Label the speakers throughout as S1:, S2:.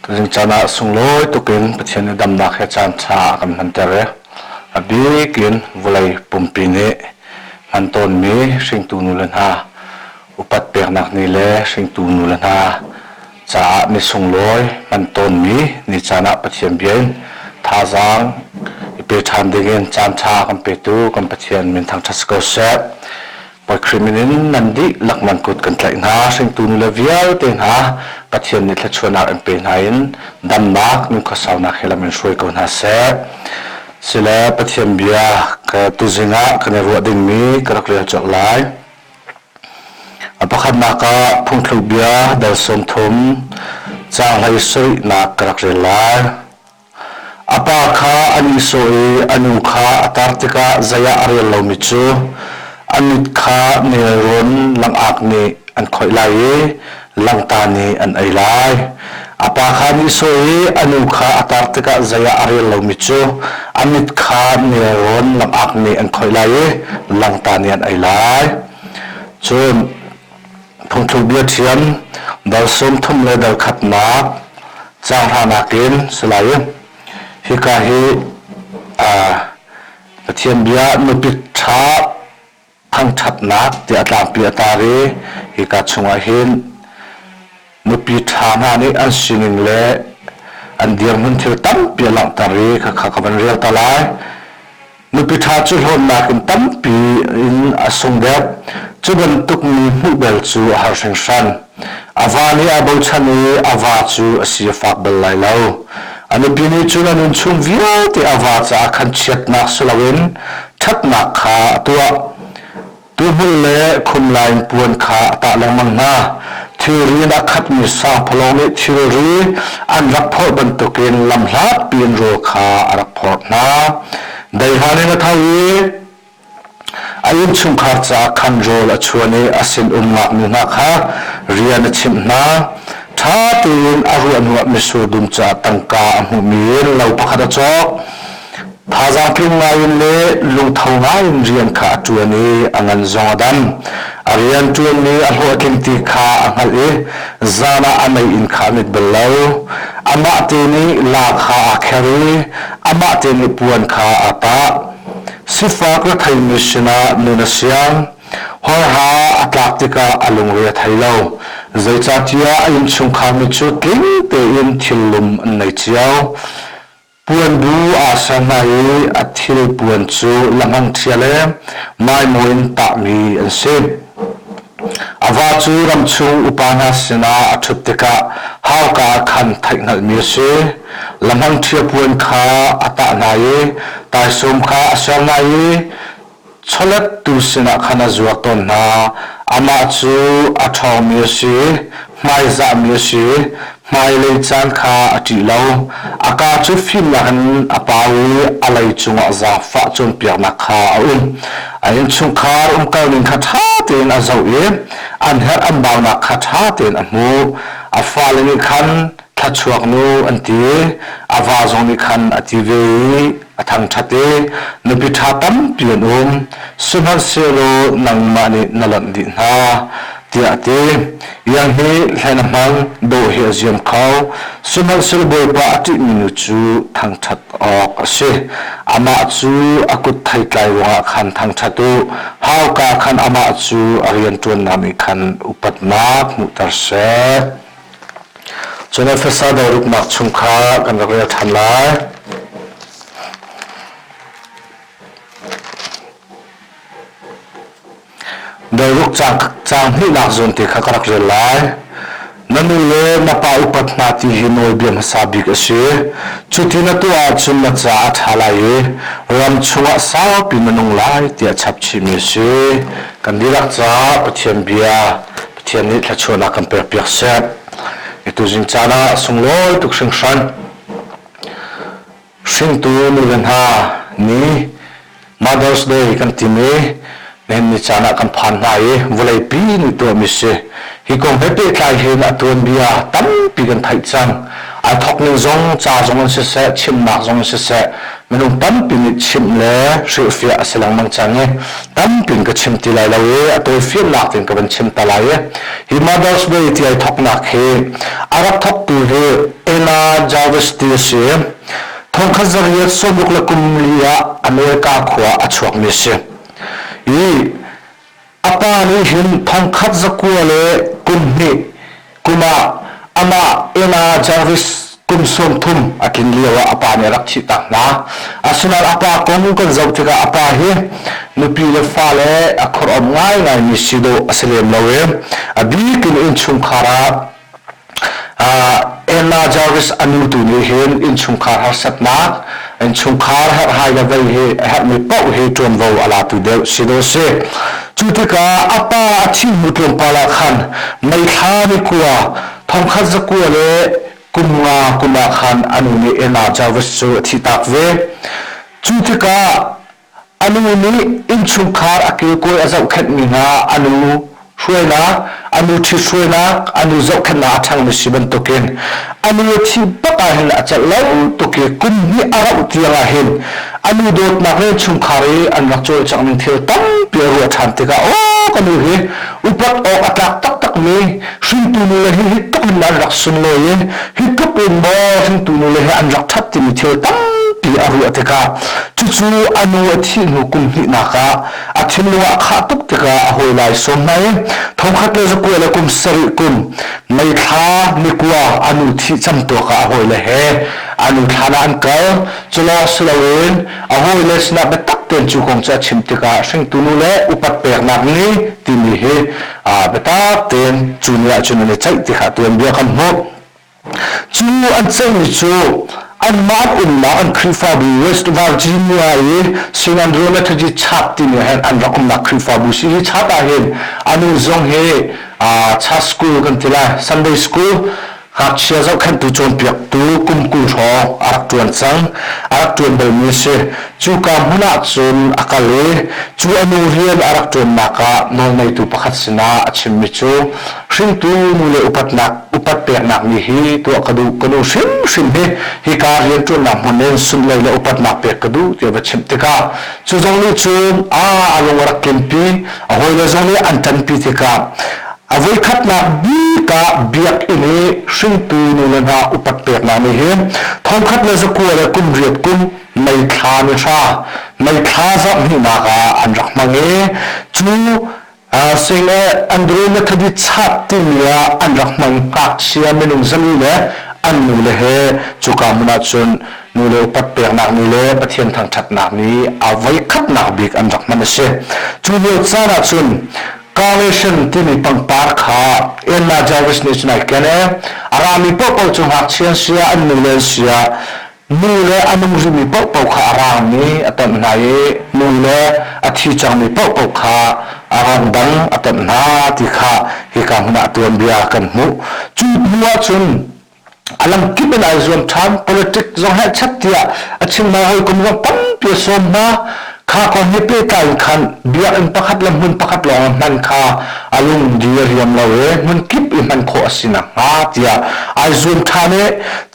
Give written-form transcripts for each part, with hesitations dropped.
S1: Tuzing caan ah sunglawi tukin Pathian nih damnak he caan ṭha a kan hmanter i a bik in vawlei pumpi nih hman tawnmi hringtu nule hna upat peknak ni le hringtu nule hna caah ni sunglawi hman tawnmi ni caan ah Pathian bia in thazaang i pe ṭhan dingin caan ṭha kan petu kan Pathian min thangṭhat si ko seh. Bawi Khrih min in nan dihlak nan kut kan tlaih hna. Hringtu nule vialte hna Pathian nih thluachuahnak in pe hna in damnak nunkhua he lam in hruai ko hna seh. Sile Pathian bia ka tuzing ah kan i ruah dingmi ka rak rel colh lai. A pakhatnak ah phungthluk bia dal 30 caang hlei sarihnak ka rak rel lai. A pa kha a nihsawh i a nu kha a tar tikah zei ah a rel lomi cu a mit kha nelrawn langak nih an khoih lai i langta nih an ei lai. A pa kha a nihsawh i a nu kha a tar tikah zei ah a rel lomi cu a mit kha nelrawn langak nih an khoih lai i langta nih an ei lai. Cun Phungthlukbia ṭhiam dal 30 le dal khatnak caang hranak in si lai i hika hi Pathian bia nupi ṭha thangṭhatnak tiah tlangpi a tar i hika chungah hin nupi ṭha hna nih an sining le an dirhmun thil tampi a langhter i khakha ka van rel ta lai. Nupi ṭha cu hlawnnak in tampi in a sung deuh. Cu bantuk mi hmuh bel cu a har hringhran. A va nih aa bochan i a va cu a si a fak bal lai lo. A nupi nih cun a nun chung vialte a va caah khan chiatnak si loin ṭhatnak kha a tuah. Tuhmul le khumlai in puan kha a tah lengmang hna. Thilri in a khatmi sangphalawng nih thilri an rak phorh bantukin lamhlatpi in rawl kha a rak phorh hna. Deihlan in a tho i a innchungkhar caah khan rawl a chuan i a sinum ngaknu hna kha rian a chimh hna. Ṭha tein a ruah hnuah mitsur dum caah tangka a hmuhmi in lo pakhat a cawk. Thazaang tling ngaiin le lungtho ngaiin rian kha a ṭuan i a ngan zong a dam. A rian ṭuanmi a hlawhtling ti kha a hngalh i zan ah a meiinn kha a mit bal lo. Amah te nih la kha aa kher i amah te nih puan kha aa tah. Sifak retheimi sinah nun a siang. Horha a tlak tikah a lungre a thei lo. Zeicahtiah a innchungkhar mi cu tling tein thil lum an nei cio. Puanbu aa ser hna i a thil puan cu lahmang ṭhia le maimaw in tahmi an si. A va cu ramchung upa hna sinah a ṭhut tikah hauka ah khan theihhngalhmi a si. Lahmang ṭhia puan kha a tah hna i taisawm kha a ser hna i chawlettu sinah khan a zuar tawn hna. Amah cu a ṭhawngmi a si, hmaizahmi a si, hmailei caan kha a ṭih lo. A kaa cu fimnak in a pau i a lei cungah zaangfah cawnpiaknak kha a um. A innchungkhar umkalning kha ṭha tein a zoh i an herh an baunak kha ṭha tein a hmuh. A fale nih khan thluachuak nu an ti a va zong nih khan a ti ve i a thangṭhat i nupi ṭha tampi an um sihmanhsehlaw nangmah nih na lonh dih hna tiah a ti iang hi hlen a hmang dawh hi a ziam kho sihmanhsehlaw Bawipa a ṭihmi nu cu thangṭhat awk a si amah cu a kut theitlai ruangah khan thangṭhat u hauka khan amah cu a rianṭuannak nih khan upatnak hmuhter seh Cun Efesa doruknak chung kha kan rak rel ṭhan lai. Doruk caang hnihnak zawn te kha ka rak rel lai. Na nu le na pa upat hna ti hi nawlbia hmasa bik a si. Cuti na tuah ahcun na caah a ṭha lai i ram chungah saupi na nung lai tiah chap chihmi a si. Kan dihlak caah Pathian bia Pathian nih thluachuahnak kan pekpiak seh. Tuzing caan ah sunglawi tuk hringhran. Hringtu nule hna ni Mother's Day kan timi nihin ni caan ah kan phan hna i vawleipi nih tuahmi si. Hi kong he pehtlai hin a tuanbia tampi kan theih cang. Ai thawk ning zong ca zong in siseh, chimnak zong in siseh, minung tampi nih chimh le hrilhfiah a si lengmang cang i tampi in ka chim ti lai lo i a tawifiannak tein ka van chim ta lai i hi Mother's Day ti ai thawknak hi a rak thawktu hi Ella Jarvis ti a si. Thongkhat zariat sawmruk le kum li ah America khua a chuakmi a si. I A pa nih hin thongkhat zakua le kum hnih kum ah amah Ella Jarvis kum 30 a tlin lio ah a pa nih a rak thihtak hna. Asinain a pa kong kan zoh tikah a pa hi nupi le fale a khor-awm ngaingaimi si dawh a si lem lo i a bik in innchungkhar ah Anna Jarvis a nu tu nih hin innchungkhar harsatnak, innchungkhar herhhai le vei hi a herhmi paoh hi ṭuanvo a latu deuh si dawh a si. Cu tikah a pa a thih hnu tlawmpal ah khan May thla ni kua thongkhat zakua le kum nga kum ah khan a nu nih Anna Jarvis cu a thihtak ve. Cu tikah A nu nih innchungkhar a kilkawi a zohkhenhmi hna a nu hruainak, a nu ṭhithruainak, a nu zohkhenhnak a ṭhangmi si bantukin a nu a thih bak ahhin a celh lo tuk i kum hnih a rauh tiang ahhin a nu dawtnak le chungkhar i an rak cawlcangh ning thil tampi a ruah ṭhan tikah aw ka nu hi upat awk a tlak taktakmi hringtu nu le hi hi tluk in an rak sunlawi i hi tluk in maw hringtu nu le hi an rak ṭhat timi thil tampi a ruah tikah cucu a nu a thih hnu kum hnihnak ah a thinlung ah khah tuk tikah a hawi lai sawm hna i thongkhat le zakua le kum sarih kum May thla nikua a nu thih camtuak ah a hawile he a nu thlan ah an kal. Culawng si loin a hawile sinah biatak tein cu kong cu a chim tikah hringtu nu le upat peknak ni timi hi biatak tein cu ni ahcun an i ceih ti kha tuanbia kan hmuh. Cu an ceihmi cu anmah an umnak an Khrihfabu West Virginia i St. Andrew Methodist Church timi ah hin an rak umnak Khrihfabu si. Hi church ah hin a nu zong hi church school kan ti lai, Sunday school ngakchia zohkhenhtu cawnpiaktu kum 20 hrawng a rak ṭuan cang. A rak ṭuan balmi a si. Cuka hmun ah cun a kal i cu a nu rian a rak ṭuannak ah nawlngeitu pakhat sinah a chimmi cu hringtu nu le upatnak upat peknak mi hi tuah ka duh, ka nu hrimhrim hi hika rianṭuannak hmun in sunhlei le upatnak pek ka duh tiah va chimh tikah cu zong nih cun a a lung a rak tlinpi. A hawile zong nih an ṭanpi tikah a voikhatnak bik ah biakinn i hringtu nu le hna upat peknak nih hin thongkhat le zakua le kum riat kum May thla ni hra May thla zarh hnihnak ah an rak hmang i cu Sing Andrew Methodist Church timi ah an rak hmang. Ngakchia minung zali le an nu le he cuka hmun ah cun nu le upat peknak ni le Pathian thangṭhatnak ni a voikhatnak bik an rak hman a si. Cu lio caan ah cun Carnation timi pangpar kha Anna Jarvis nih cun ai ken i a rami paohpaoh cu ngakchia an si ah an nu le an si ah nu le a nung rihmi paohpaoh kha a raangmi a tonh hna i nu le a thi cangmi paohpaoh kha a rang dang a tonh hna ti kha hika hmun ah tuanbia kan hmuh. Cu hnu ah cun a lamkip in ai zuam ṭhan. Politic zong hehchet tiah a chim hna, hawikom zong tampi a sawm hna. Kha kong he pehtlai in khan biakinn pakhat le hmun pakhat lawng ah hman kha a lung di a riam lo i hmun kip i hman khawh a si nakhnga tiah ai zuam ṭhan i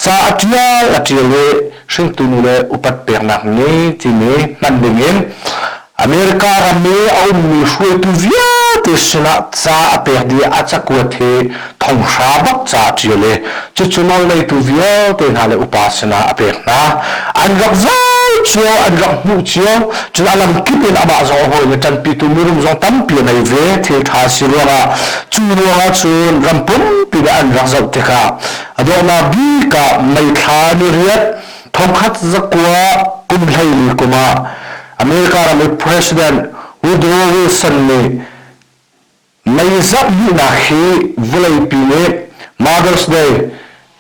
S1: ca a ṭial a ṭial i hringtu nu le upat peknak ni timi hman dingin America ram i a ummi hruaitu vialte sinah ca a pek dih a cakuat hi thonghra bak ca a ṭial i cucu nawlngeitu vialte hna le upa sinah a pek hna. An rak zai cio, an rak hmuh cio, cun a lamkip in amah zong a hawile ṭanpitu mirum zong tampi a nei ve. Thil ṭha si ruangah cu ruangah cun ram pumpi nih an rak zoh tikah a donghnak bik ah May thla ni riat thongkhat zakua kum 14 kum ah America ram i President Woodrow Wilson nih May zarhhnihnak hi vawleipi nih Mother's Day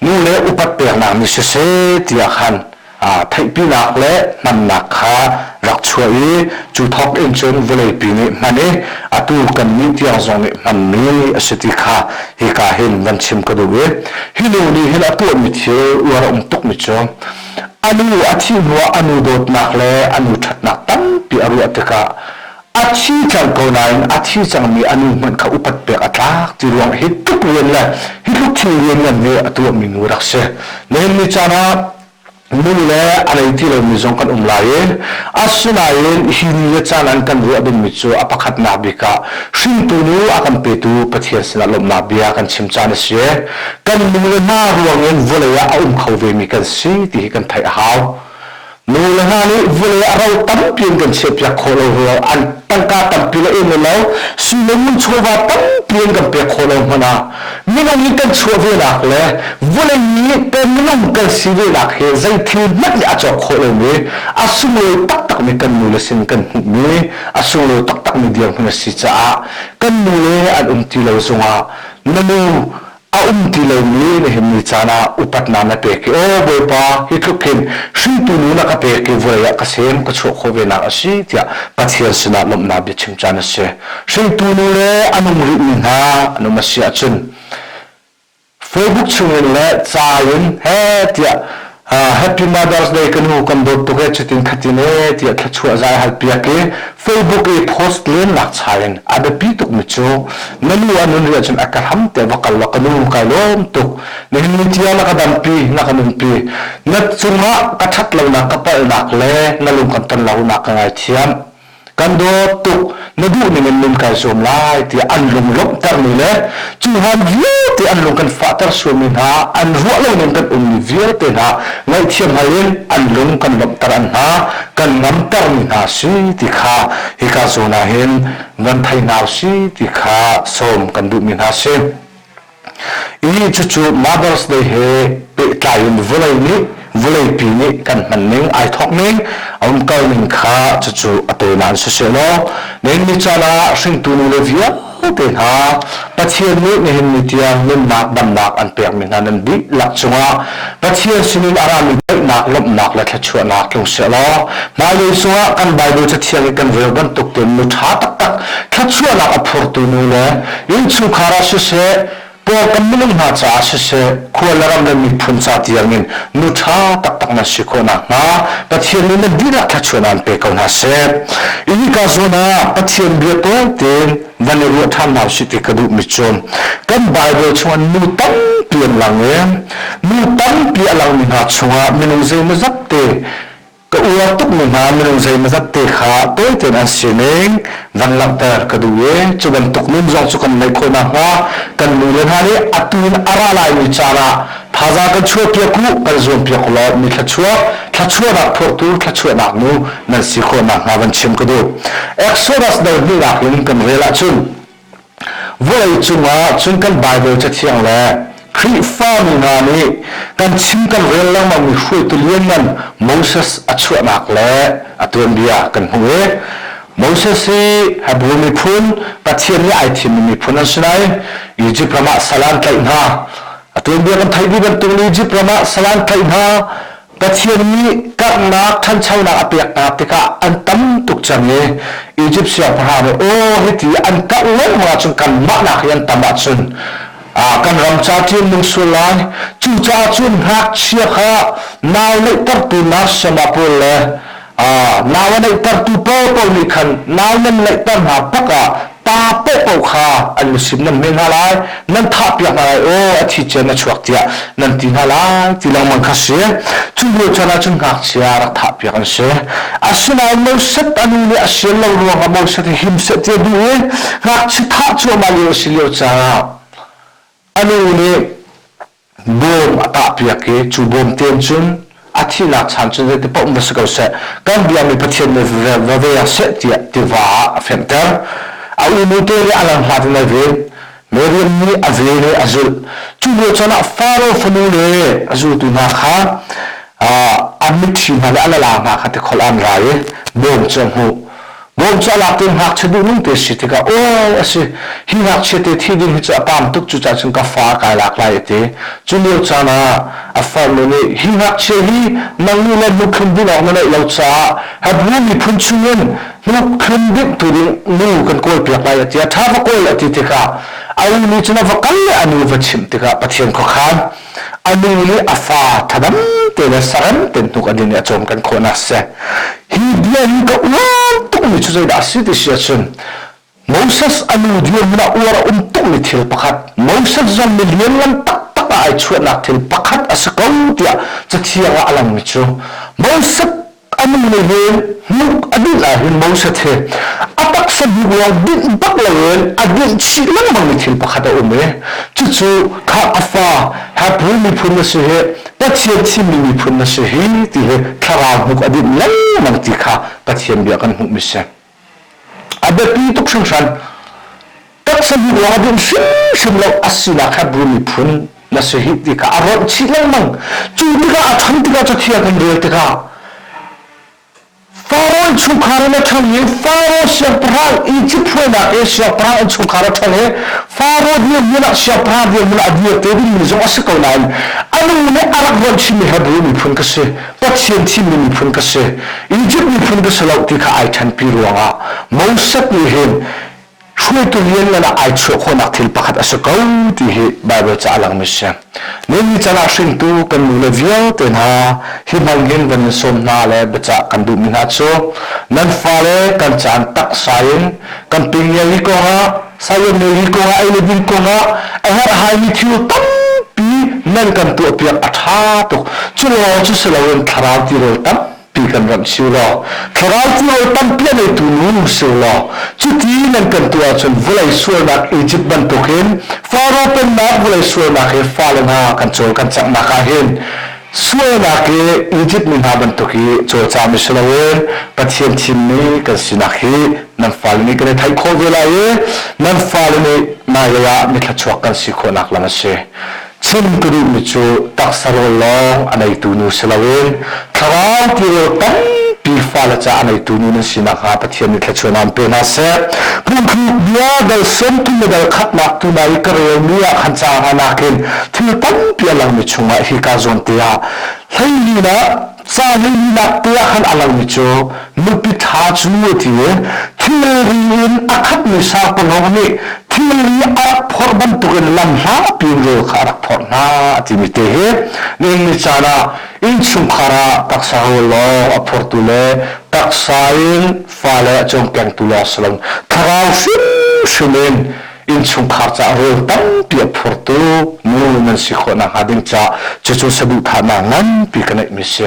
S1: nu le upat peknak ni siseh tiah khan theihpinak le hmannak kha rak chuah i cu thawk in cun vawleipi nih hman i atu kannih tiang zong nih hmanmi a si ti kha hika hin van chim ka duh i hi nu nih hin a tuahmi thil uar a um tukmi cu a nu a thih hnuah a nu dawtnak le a nu ṭhatnak tampi a ruah tikah a thi cang ko nain a thi cangmi a nu hmanh kha upat pek a tlak ti ruang hi tluk rian le hi tluk thil rian ngan nih a tuahmi nu rak si. Nihin ni caan ah. Nu le a nei ti lomi zong kan um lai i asinain hi ni le caan an kan ruah dingmi cu a pakhatnak bik ah hringtu nu a kan petu Pathian sinah lawmhnak bia kan chim caan a si. Kan nu le hna ruangin vawlei ah a um kho vemi kan si ti hi kan theih a hau. Nu le hna nih vawlei a ro tampi in kan chiahpiak khawh lo ruang an tangka tampi le in lo sui le ngun chawva tampi in kan pek khawh lo hmanh ah minung in kan chuah venak le vawlei i kan minung kan si venak hi zei thil hmanh nih a cawk khawh lomi a sunglawi taktakmi kan nu le sin kan hmuhmi a sunglawi taktakmi dirhmun a si caah kan nu le an um ti lo zungah na nu a um ti lomi nihin ni caan ah upatnak na pek i aw Bawipa hi tluk hin hringtu nu na ka pek i vawlei ah ka sem ka chuah khawh ve nak a si tiah Pathian sinah lawmhnak biachim caan a si. Hringtu nu le a nung rihmi hna an um a si ahcun Facebook chungin le ca in he tiah Happy Mother's Day ka nu kan dawt tuk e cutin khatin e tiah thluachuah zai hal piak i Facebook i post len nak chai in a biapi tuk mi cu na nu a nun ri ahcun a ka hlam te va kal la ka nu kai lawm tuk nihin ni tiang na ka dampi na ka nunpi na cungah ka ṭhat lonak ka palhnak le na lung kan ton lonak ka ngaithiam kan dawt tuk na duh ning in nun kai zuam lai tiah an lung lawmhtermi le cu hlan vialte an lung kan fahter sualmi hna an ruah lo ning kan ummi vialte hna ngaihthiam hal in an lung kan lawmhter an hna kan ngamtermi hna si ti kha hika zawn ah hin van thei hna si ti kha sawm kan duhmi hna si. I cucu Mother's Day he pehtlai in vawlei nih vawleipi nih kan hman ning ai thawk ning a umkal ning kha cucu a tawinak in siseh law nihin ni caan ah hringtu nu le vialte hna Pathian nih nihin ni tiang nunnak damnak an pekmi hna nan dihlak cungah Pathian sinin a rami daihnak lawmhnak le thluachuahnak tlung seh law hmailei zongah kan Bible cathiang i kan rel bantuk tein nu ṭha taktak thluachuahnak a phurtu nu le innchungkhar ah siseh pawngkam minung hna caah siseh khua le ram le miphun ca tiangin nu ṭha taktak nan si khawh nakhnga Pathian nih nan dihlak thluachuahnak an pe ko hna seh. Hika zawn ah Pathian bia tawngtein van i ruah ṭhan hna usih ti ka duhmi cu kan Bible chungah nu tampi an lang i nu tampi a langmi hna chungah minung zeimawzat te ka uar tukmi hna minung zeimawzat te kha tawitein an sining van langhter ka duh i cu bantuk nun zong cu kan neih khawh nakhnga kan nu le hna nih atu in a ra laimi caan ah thazaang kan chuahpiak u kan zuampiak u law mi thluachuah thluachuahnak phurtu thluachuahnak nu nan si khawh nakhnga van chim ka duh. Exodus dal hnihnak in kan rel ahcun vawlei cungah cun kan Bible cathiang le Khrihfami hna nih kan chim kan rel lengmangmi hruaitu lianngan Moses a chuahnak le a tuanbia kan hmuh i Moses hi Hebrew miphun Pathian nih ai thimmi miphun an si nain Egypt ram ah sal an tlaih hna. A tuanbia kan theih dih bantuk in Egypt ram ah sal an tlaih hna. Pathian nih karhnak ṭhanchonak a pek hna tikah an tam tuk cang i Egypt siangpahrang nih aw hiti an karh lengmang ahcun kanmah nak hi an tam ahcun kan ram ca ṭin nung sual lai. Cucaah cun ngakchia kha nau neihtertu nurse pawl le nau a neihtertu paohpaoh nih khan nau nan neihter hna pak ah pa paohpaoh kha an sim nan hme hna lai nan thahpiak hna lai aw a thi cia na chuak tiah nan ti hna lai ti lengmang kha si cu lio caan ah cun ngakchia rak thahpiak an si asinain Moses a nu nih a sian lo ruangah Moses hi him seh ti a duh i ngakchia thah cuahmah lio a si lio caah a nu nih bawm a tahpiak i cu bawm te cun a thihnak chan cun zeiti paoh va si ko seh kan biakmi Pathian nih va ve seh tiah tiva ah a fenhter. A unu te nih a lang hlat in a ven. Miriam nih a ven i a zulh. Cu lio caan ah Faro fanu le a zultu hna kha an mitthli hna le a lala hna kha tikhol an ra i bawm cu a hmuh. Bawm cu a lak te ngakchia duhnung te si tikah aw a si hi ngakchia te thi ding hi cu a pam tuk cucaah cun ka fa kai lak lai a ti. Cu lio caan ah a farnu nih hi ngakchia hi nang nih le hnukhlum ding awk na neih lo caah Hebrew miphun chungin hnukhlum dingtu ding nu kan kawlpiak lai a ti. A ṭha va kawl a ti tikah a u nih cun a va kal le a nu va chimh tikah Pathian khuakhan a nu nih a fa thadam te le sarem ten hnuk a din i a cawm kan khawh nak seh hi bia hi ka uar tukmi cu zeidah a si ti si ahcun. Moses a nu dirhmun ah uar a um tukmi thil pakhat, Moses zong mi lianngan taktak ah ai chuahnak thil pakhat a si ko tiah Cathiang ah a langmi cu Moses a nu nih hin hnuk a dinh ahhin Moses hi a taksa hnuk lawng dinh bak loin a dinh chih lengmangmi thil pakhat a um i cucu kha a fa Hebrew miphun na si hi Pathian thimmi miphun na si hi ti hi thlarau hnuk a dinh lengmang ti kha Pathian bia kan hmuhmi si. A biapi tuk hringhran. Taksa hnuk lawng a dinh hrimhrim lo a sinak Hebrew miphun na si hi ti kha a rawnh chih lengmang. Cu tikah a ṭhan tikah Cathiang kan rel tikah Faro innchungkhar in a ṭhang i Faro siangpahrang Egypt hruainak i siangpahrang innchungkhar a ṭhang i Faro dirhmun ah siangpahrang dirhmun ah a dir te dingmi zong a si ko nain a nu nih a rak rawnh chimmi Hebrew miphun ka si Pathian thimmi miphun ka si Egypt miphun ka si lo ti kha ai ṭhenpi ruangah Moses nih hin hruaitu lianngan ah ai chuah khawhnak thil pakhat a si ko ti hi Baibal ca a langmi si. Nihin chan ah hringtu kan nule vialte hna hi hmang hin van in sawm hna le biacah kan duhmi hna cu nan fale kan caan taksa in kan pingial hi kongah sayamne hi kongah ei le din kongah a herhhaimi thil tampi nan kan tuahpiak a ṭha tuk. Cu lawng cu si loin thlarau tirawl tam pi kan ramh siu law thlarau tirawl tampi a neitu nu siu law cuti nan kan tuah ahcun vawlei sualnak Egypt bantukin Faro pennak vawlei sualnak hi fale hna kan cawl kan canghnak ah hin sualnak i Egypt mi hna bantuk i cawlcangmi si loin Pathian thimmi kan sinak hi nan fale nih kan i theih khawh ve lai i nan fale nih hmailei ah mithluachuak kan si khawhnak lam a si. Chim ka duhmi cu taksa rawl lawng a neitu nu si loin thlarau tirawl tampi fale caah a neitu nu nan si nakhnga Pathian nih thluachuah an pe hna seh. Phungthluk bia dal 30 le dal khatnak tu hna i ka relmi ah khan ca hna nakin thil tampi a langmi chungah hika zawn te ah 14 ah Ca hleilinak te ah khan a langmi cu nupi ṭha cu a ti i thilri in a khatmi sangpalawng nih thilri a rak phorh bantukin lam hlapi in rawl kha a rak phorh hna a timi te hi nihin ni caan ah innchungkhar ah taksa rawl lawng a phortu le taksa in fale a cawmkengtu lawng si lo thlarau hrimhrim in innchungkhar caah rawl tampi a phurtu nu nan si khawh nakhnga ding caah cucu saduhthahnak nganpi ka neihmi si.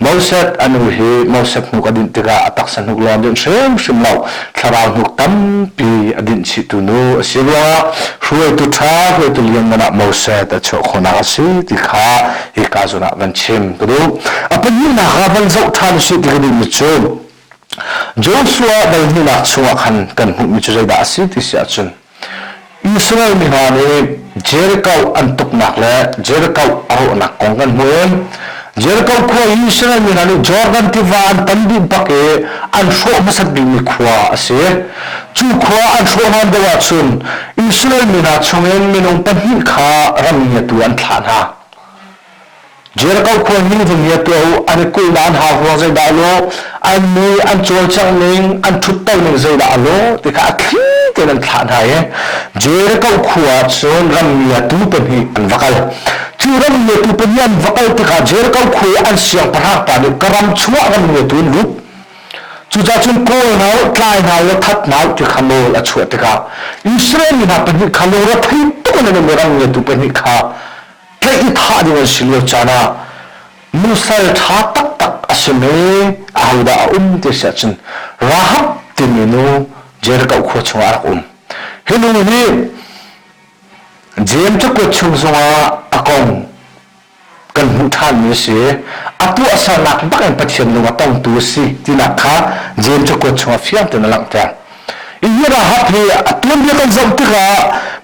S1: Moses a nu hi Moses hnuk a dinh tikah a taksa hnuk lawng dinh hrimhrim lo thlarau hnuk tampi a dinh chihtu nu a si ruangah hruaitu ṭha hruaitu lianngan ah Moses a chuah khawhnak a si ti kha hika zawn ah van chim ka duh. A pahnihnak ah van zoh ṭhan usih ti ka duhmi cu Joshua dal hnihnak chungah khan kan hmuhmi cu zeidah a si ti si ahcun Israel mi hna nih Jericho an tuknak le Jericho a rawhnak kong kan hmuh i Jericho khua hi Israel mi hna nih Jordan tiva an tan dih bak i an hrawh hmasat bikmi khua a si. Cu khua an hrawh hlan deuh ahcun Israel mi hna chungin minung pahnih kha ram ngiatu an thlah hna. Jericho khua hi va ngia tuah u, an i kulhnak an hau ruang zeidah a lawh, an mi an cawlcangh ning, an ṭhutto ning zeidah a lawh ti kha a thli tein an thlah hna i Jericho khua ah cun ram ngiatu pahnih an va kal. Cu ram ngiatu pahnih an va kal tikah Jericho khua i an siangpahrang pa nih ka ram chungah ram ngiatu in lut. Cucaah cun kawl hna u, tlai hna u, that hna u ti kha nawl a chuah tikah Israel mi hna pahnih kha lungre thei tuk in an um i ram ngiatu pahnih kha tlaih i thah ding an si lio caan ah nusal ṭha taktak a simi ahodah a um ti si ahcun Rahab timi nu Jericho khua chungah a rak um. Hi nu hi Jeim cakuat chung zongah a kong kan hmuh ṭhanmi a si. A tuahsernak bak in Pathian lung a tongtu a si tinak kha Jeim cakuat chungah fiang tein a langhter. Hi Rahab hi a tuanbia kan zoh tikah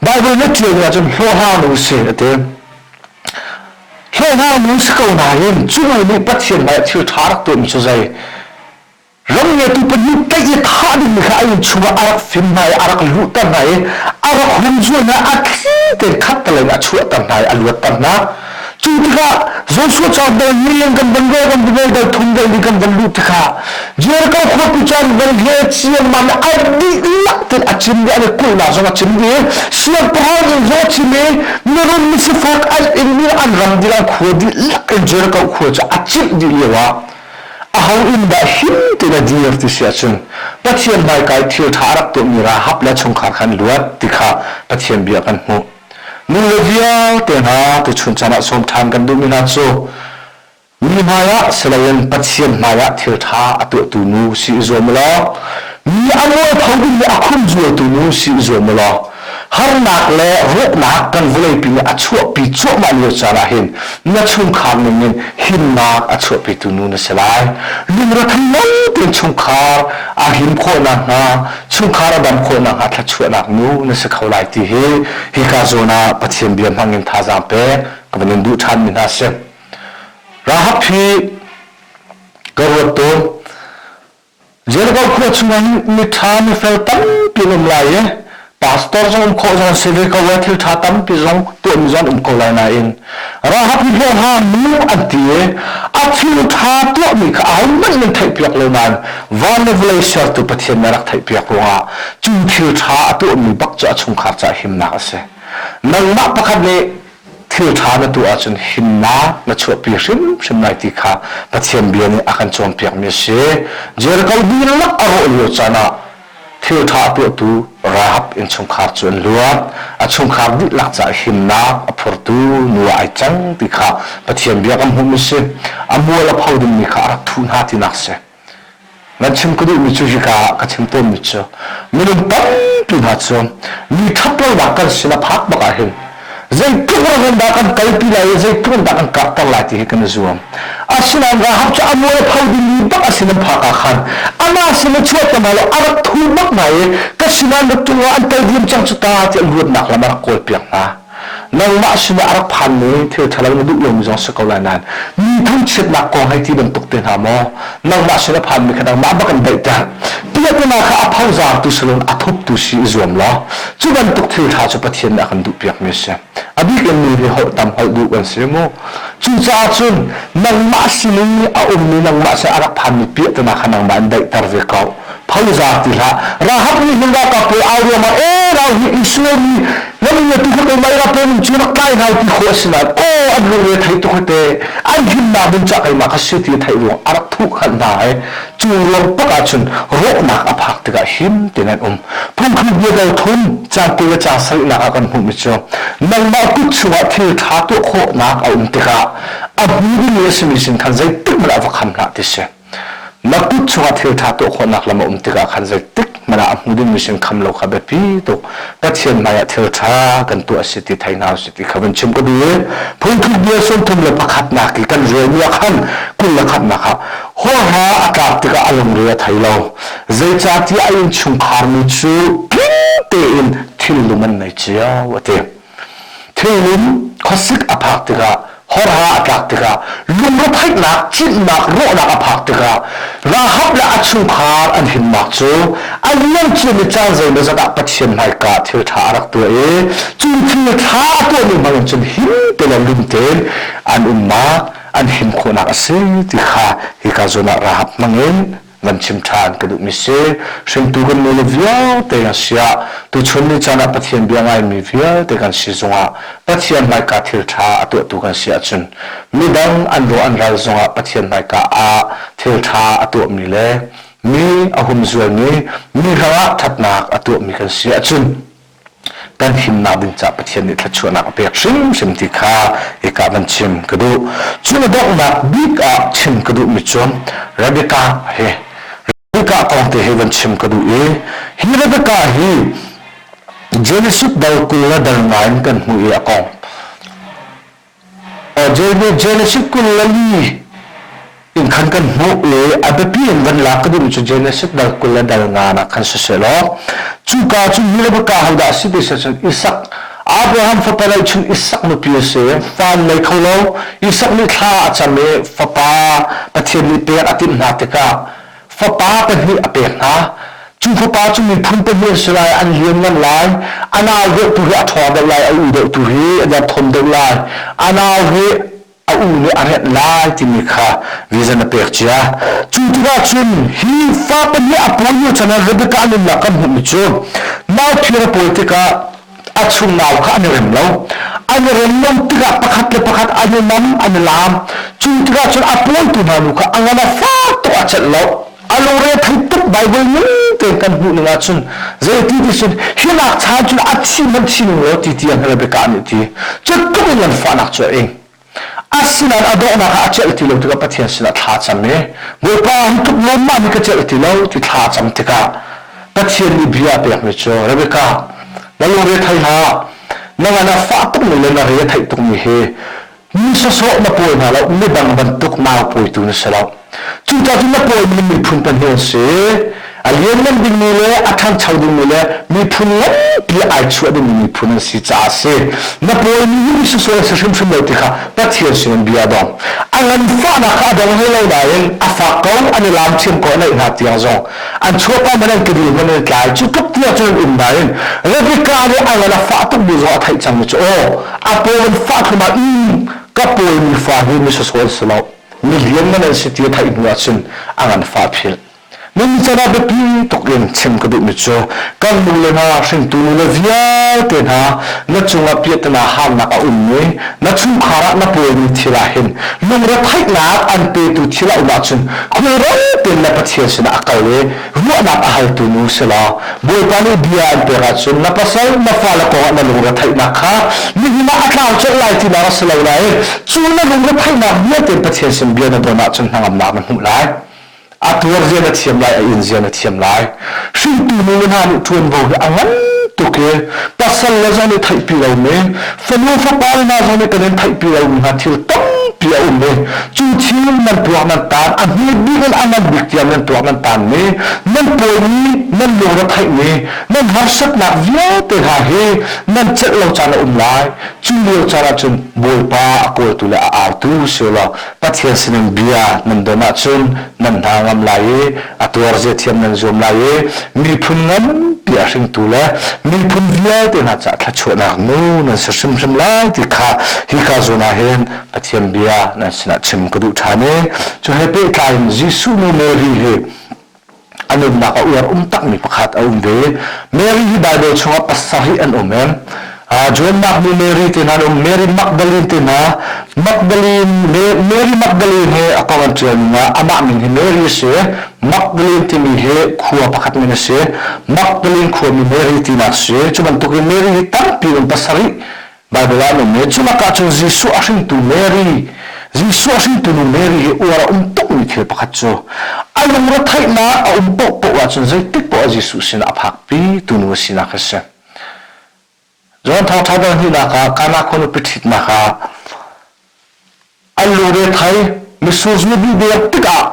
S1: Baibal na ṭialmi ahcun hlawhhlang nu si a ti. Hlawhhlang nu si ko nain cu nu nih Pathian hmai ah thil ṭha rak tuahmi cu zei? Ram ngeitu pahnih tlaih i thah dingmi kha a inn chungah a rak fim hna i a rak luhter hna i a rak humzual hna a thli tein khattelei in a chuahter hna i a luatter hna. Cu tikah Joshua cauk dal million kan van rel kan van rel dal thum dal li kan van luh tikah Jericho khuapi cu an van rel ciammam i a dihlak tein a cim dih an i kulhnak zong a cim dih i siangpahrang inn zong a cim i mirum misifak an inn i an ram dih an khua dihlak in Jericho khua cu a cimh dih lio ah. Aho inn dah him tein a dir ti si ahcun Pathian hmaika i thil ṭha a rak tuahmi Rahab le a chungkhar kha an luat ti kha Pathian bia kan hmuh. Nu le vialte hna tuchun caan ah sawm ṭhan kan duhmi hna cu mi hmaiah si loin Pathian hmaiah thil ṭha a tuahtu nu si i zuam u law mi a mualpho ding le a khumzualtu nu si i zuam u law harnak le rawknak kan vawleipi nih a chuahpi cuahmah lio caan ah hin na chungkhar ningin himnak a chuahpitu nu na si lai. Lungrethei lo tein chungkhar a him khawh nakhnga, chungkhar a dam khawh nakhnga thluachuahnak nu na si kho lai ti hi hika zawn ah Pathian bia hmang in thazaang pek ka van in duh ṭhanmi hna si. Rahab hi ka ruat tawn. Jericho khua chungah hin miṭha mifel tampi an um lai i pastor zong um khawh zong si ve ko i thil ṭha tampi zong tuahmi zong um ko lai nain Rahab hi hlawhhlang nu an ti i a thil ṭha tuahmi kha ahohmanh nan theihpiak lo nain van le vawlei sertu Pathian nih a rak theihpiak ruangah cu thil ṭha a tuahmi bak cu a chungkhar caah himnak a si. Nangmah pakhat nih thil ṭha na tuah ahcun himnak na chuahpi hrimhrim lai ti kha Pathian bia nih a kan cawnpiakmi a si. Jericho dihlak a rawh lio caan ah thil ṭha a tuahtu Rahab innchungkhar cu an luat. A chungkhar dihlak caah himnak a phortu nu ah ai cang ti kha Pathian bia kan hmuhmi a si. A mual a pho dingmi kha a rak thuh hna tinak a si. Nan chim ka duhmi cu hika ah ka chim tawnmi cu minung tampi hna cu mi ṭhatlonak kan sin a phak bak ah hin zeitluk ram dah kan kalpi lai i zeitluk in dah kan karhter lai ti hi kan i zuam. Asinain Rahab cu a mual a pho dingmi bak a sin an phak ah khan amah sin a chuah te hna le a rak thu bak hna i ka sinah na tung ah an kal diam cang cu ta ti an luatnak lam a rak kawlpiak hna. Nangmah sinah a rak phanmi thil ṭhalo na duh lomi zong si ko lai nain mi thangchiatnak kong hei ti bantuk te hna maw nangmah sin a phanmi kha nangmah bak in daihter. Piahtana kha a phozartu si loin a thuptu si i zuam law cu bantuk thil ṭha cu Pathian nih a kan duhpiakmi a si. A bik in mi hi holh tam holh duh kan si mu. Cucaah cun nangmah sin i a ummi nangmah sin a rak phanmi piahtana kha nangmah in daihter ve ko. Phoza ti hlah. Rahab nih hin ralkap pawl au ruangah e rau hi Israel mi lam in tu kho mai ra pawl cu rak tlai hna ti khawh a si nain aw an lungre thei tuk te an himnak ding ca keimah ka si ti theih ruang a rak thuh khan hna ai cu ruang pak ahcun rawhnak a phak tikah him tein an um phungkhri bia dal thum caan kul le caan sarihnak ah kan hmuhmi cu nangmah kut chungah thil ṭha tuah khawhnak a um tikah a hmu dingmi a simi sin khan zeitik hmanh ah va kham hlah ti si Na kut chungah thil ṭha tuah khawhnak lam a um tikah khan zeitik hmanh ah a hmu dingmi sin kham lo kha biapi tuk. Pathian hmaiah thil ṭha kan tuah a si ti thei hna usih ti kha van chim ka duh i phungthluk bia 31 i kan relmi ah khan 21nak ah hawhra a tlak tikah a lungre a thei lo. Zeicahtiah a innchungkhar mi cu tling tein thillum an nei cio a ti. Thilnun khuasik a phak tikah horha a tlak tikah lungretheihnak cinnak rawhnak a phak tikah Rahab le a chungkhar an himnak cu a liamciami caan zeimawzat ah Pathian hmaika thil ṭha a rak tuah i cu thil ṭha a tuahmi hmang in cun him te le lum tein an umnak an him khawhnak a si ti kha hika zawn ah Rahab hmang in van chim ṭhan ka duhmi si. Hringtu kan nule vialte kan si ah tuchun ni caan ah Pathian bia ngaimi vialte kan si zongah Pathian hmaika thil ṭha a tuahtu kan si ahcun midang an ruah an ral zongah Pathian hmaika ah thil ṭha a tuahmi le mi a humzualmi mi hrangah ṭhatnak a tuahmi kan si ahcun kan himnak ding caah Pathian nih thluachuahnak a pek hrimhrim ti kha hika van chim ka duh. Cu na donghnak bik ah chim ka duhmi cu Rebecca hi Rebecca kong te hi van chim ka duh i hi Rebecca hi Genesis dal 20 le dal ngai in kan hmuh i a kong. Genesis 24 in khan kan hmuh i a biapi in van lak ka duhmi cu Genesis dal 20 le dal nga ah khan siseh law cuka cu hi le baka hodah a si ti si cun Isak Abraham fapa ngeihchun Isak nupi a si fa an ngei kho lo Isak nih thla a cam i fapa Pathian nih pek a timh hna tikah fapa pahnih a pek hna. Cu fapa cu miphun pahnih an si lai, an lianngan lai. A nau deuh tu hi a ṭhawng deuh lai, a u deuh tu hi a derthawm deuh lai. A nau hi a u nih a renh lai timi kha vision a pek cia. Cu tikah cun hi fa pahnih a pawi lio chan ah Rebekah nunnak kan hmuhmi cu nau phir a pawi tikah a chung nau kha an i rem lo. An i rem lo tikah pakhat le pakhat an i nam, an i laam. Cu tikah cun a pawitu hna nu kha a ngan a fak. Fak tuk a celh lo. A lungre thei tuk Bible ning tein kan hmuh ning ahcun zeiti ti cun hi nak chan cun a thi hmanh thi ning law ti tiang Rebecca nih ti. Cu tluk in nganfahnak cu a ing. Asinain a donghnak ah a celh ti lo tikah Pathian sinah thla cam i Bawipa hi tluk lawmmam hi ka celh ti lo ti thla cam tikah Pathian nih bia a pekmi cu Rebecca na lungre thei hlah na ngan a fah tukmi le na re a theih tukmi hi mi sawsawh na pawi hna lo midang bantuk nau pawitu na si lo cucaah cun na pawimi miphun pahnih an si a lianngan dingmi le a ṭhangcho dingmi le miphun nganpi ai chuah dingmi miphun an si caah a si. Na pawimi hi mi sawsawh an si hrimhrim lo ti kha Pathian sin in bia a dong. A nganfahnak kha a dong hlei lo nain a fak ko, an i laam thiam ko, an eih hna tiang zong. An chuahpa hmanh an kedil hmanh an i tlai. Cu tluk tiang cun an um nain Rebecca nih a ngan a fah tukmi zong a theih cangmi cu aw a paw an fah thluahmah ka pawimi fa hi mi sawsawh an si lo. Mi lianngan an si ti a theih hnu ahcun a nganfah philh. Nihin caan ah biapi tuk in chim ka duhmi cu kan nu le hna hringtu nule vialte hna na cungah piahtana harnak a ummi na chungkhar ah na pawimi thil ah hin lungretheihnak an petu thil a um ahcun khulrang tein na Pathian sinah a kal i ruahnak a haltu nu si law Bawipa nih bia an pek ahcun na pasal na fale kongah na lungretheihnak kha nihin ah a tlau colh lai tinak a si lo nain cu na lungretheihnak vialte Pathian sin bia na don ahcun hnangamnak na hmuh lai. A tuar zia na thiam lai, a in zia na thiam lai. Hringtu nu hna nih ṭuanvo hi a ngan tuk i pasal le zong nih theihpi lomi, fanu fapa hna zong nih kan in theihpi lomi hna thil tampi a um i cu thil nan tuak nan taan a hme bik in a ngan bik tiang nan tuak nan taan mi nan pawimi nan lungre theihmi nan harsatnak vialte hna hi nan celh lo caan a um lai cu lio caan ahcun Bawipa a kawltu le a autu si law Pathian sinin bia nan don ahcun nan hna ngam lai i a tuar zia thiam nan zuam lai i miphun nganpi a hringtu le miphun vialte hna caah thluachuahnak nu nan si hrimhrim lai ti kha hika zawn ah hin Pathian bia nan sinah chim ka duh ṭhan i cu he pehtlai in Jesuh nu Mary hi a nunnak a uar um takmi pakhat a um ve. Mary hi Bible chungah pasarih an um em. John Mark nu Mary te hna an um, Mary Magdalene te hna, Magdalene, Mary Magdalene he a kong an ṭial ning ah amah min hi Mary a si. Magdalene timi hi khua pakhat min a si. Magdalene khuami Mary tinak a si. Cu bantukin Mary hi tampi um pasarih Bible ah an um i cu lakah cun Jesuh a hringtu Mary, Jesuh a hringtu nu Mary hi uar a um tukmi thil pakhat cu a lungretheihnak a um paohpaoh ahcun zeitik paoh ah Jesuh sinah a phakpi tu nu a sinak a si. John Thawngṭha dal hnihnak ah Kana khua nupi ṭhitnak ah An lungre thei mitsur zu duh dek tikah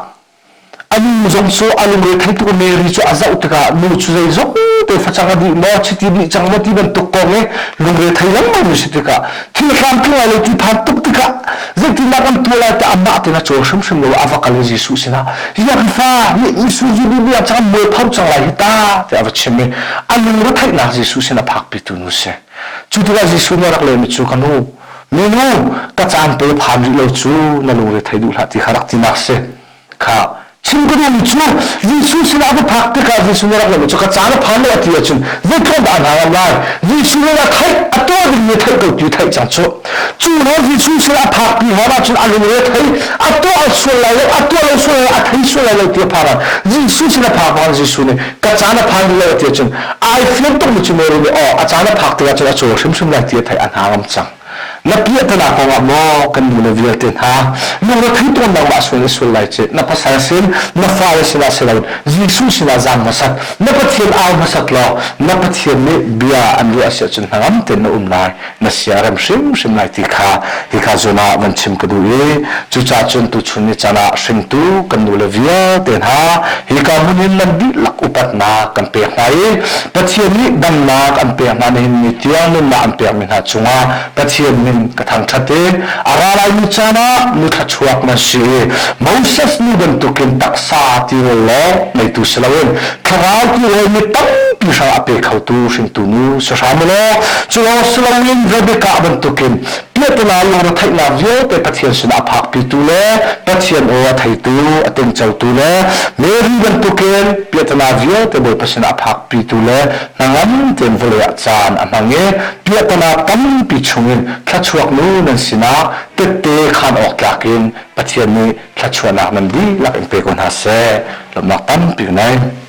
S1: a nu zong cu a lungre thei tuk Mary cu a zoh tikah nu cu zeizong te facang a dih maw chiti dih cang maw ti bantuk kong i lungre thei lengmang mi si tikah thil tlamtling lai lo ti phan tuk tikah zeitindah kan tuah lai tiah amah tein a cawl hrimhrim lo a va kal i Jesuh sinah hi kan fa mitsur zu duh dih cang mualpho cang lai hi ta tiah a va chim i a lungre theihnak Jesuh sin a phakpitu nu si. Cu tikah Jesuh nih a rak lehmi cu ka nu Minu, ka caan pe phan rih lo cu na lungre thei duh hlah ti kha rak tinak si. Kha chim ka duhmi cu Jesuh sinah va phak tikah Jesuh nih rak lehmi cu ka caan a phan lo a ti ahcun zeitluk dah a hna ngam lai. Jesuh nih a theih, a tuah dingmi theih ko ti theih cang cu. Cu le Jesuh sinah a phak pi hlan ahcun a lungre thei, a tuah sual lai lo, a tuah lo sual lai, a thei sual lai lo ti a phan ah Jesuh sin a phak ah Jesuh nih ka caan a phan rih lo a ti ahcun ai fian tukmi cu Mary nih aw a caan a phak tikah cun a cawl hrimhrim lai ti a theih a hna ngam cang. Na piahtana kongah maw kan nule vialte hna lungre thei tawn nangmah sual na sual lai ci na pasal sin na fale sinah si loin Jesuh sinah zaang hmasat na Pathian au hmasat law na Pathian nih bia an ruah si ahcun hnangam tein na um lai na sia rem hrimhrim lai ti kha hika zawn ah van chim ka duh i cucaah cun tuchun ni caan ah hringtu kan nule vialte hna hika hmun in nan dihlak upatnak kan pek hna i Pathian nih damnak an pek hna nihin ni tiang nunnak an pekmi hna cungah Pathian min ka thangṭhat i a ra laimi caan ah nu thluachuak nan si i Moses nu bantukin taksa tirawl lawng ngeitu si loin thlarau tirawl mi tampi hrang a pe khotu hringtu nu si hram u law cu lawng si loin Rebekah bantukin. Piahtana lungretheihnak vialte Pathian sinah a phakpitu le Pathian aw a theitu, a tingcotu le Mary bantukin piahtana vialte Bawipa sinah a phakpitu le hnangam tein vawlei ah caan a hmang i piahtana tampi chungin thluachuak nu nan sinah tette khaan awk tlak in Pathian nih thluachuahnak nan dihlak in pe ko hna seh. Lawmhnak tampi ka nei.